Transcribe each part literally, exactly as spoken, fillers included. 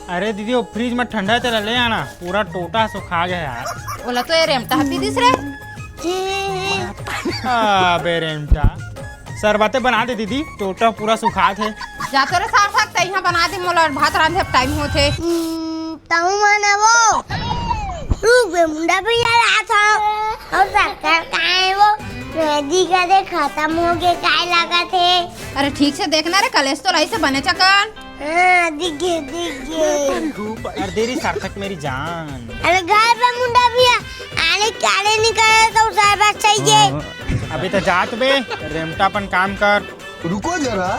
अरे दीदी, वो फ्रिज में ठंडा तेला ले आना, पूरा टोटा सुखा गया यार। ओला तो ये रेमटा ह पी दिस रे। अबे रेमटा, सरबते बना दे दीदी, टोटा पूरा सुखात हे। जा तो रे सार्थक, तइहा बना दे, मोला भात रांधे टाइम होथे। हम्म, तहूं मन वो। रुक बे, मुंडा भैया आत हव। अउ शक्कर काय वो? नदी का दे खत्म हो गे, काय लागत हे? अरे ठीक से देखना रे, कलेश तो रही से बने चकन। हाँ, दिख गे, दिख गे। अरे देरी सार्थक मेरी जान। अरे घर पे मुंडा भैया, आने काले निकले तो शरबत चाहिए। अबे तो जात बे, रेमटा अपन काम कर। रुको जरा।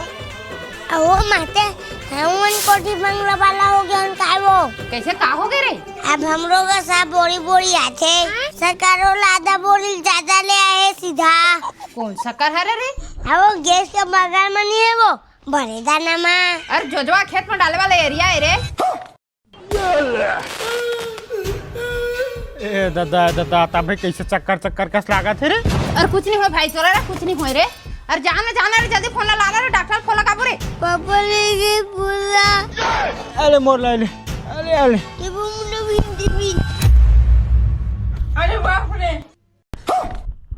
अहो माते, हमन कोठी बंगला वाला हो गया, उन काय वो? कैसे का हो गए रे? अब हमरो का सब बोरी बोरी आथे, सरकारो ला आधा बोरी ज्यादा ले आए सीधा। कौन शक्कर हरे रे? अब वो गैस के बगल में नहीं है वो, बड़े दाना मा। अरे जोजवा खेत में डाले वाला एरिया है रे। ए दादा, ए दादा, तबे कैसे चक्कर चक्कर कस लागत हे रे? अरे कुछ नहीं होय भाई तोला रे, कुछ नहीं होय रे। अरे जाना, जाना रे, जल्दी फोन ला, लाना रे, डॉक्टर फोन लगाबो रे। पापा ले गए फोन ला। अरे मोर ला ले, अरे अरे। ये वो मुन्ना भी दीदी। अरे बाप रे।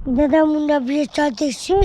दादा मुंडा भी चाहते से।